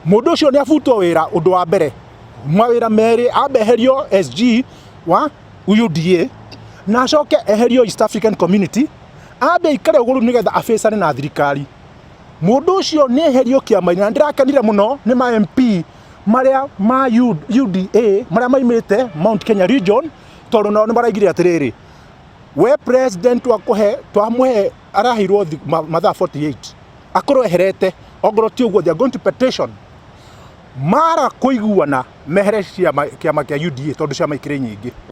Mũndũ ũcio nĩ abutwo wĩra. Ũndũ wa mbere, mawĩra merĩ: ambe eherio SG wa UDA na acoke eherio East African Community, ambe aikare ũguo rĩu nĩgetha abĩcane na thirikari. Mũndũ ũcio nĩ eherio kĩama-inĩ, na ndĩrakenire mũno nĩ ma MP marĩa ma UDA marĩa maimĩte Mount Kenya region, tondũ nao nĩ maraigire atĩrĩrĩ, we president twakũhe, twamũhe, araheirwo mathaa 48 akorwo eherete. Ongorwo ti ũguo, they are going to petition mara kũiguana mehere kĩama kĩa UDA, tondũ ciama ikĩrĩ nyingĩ.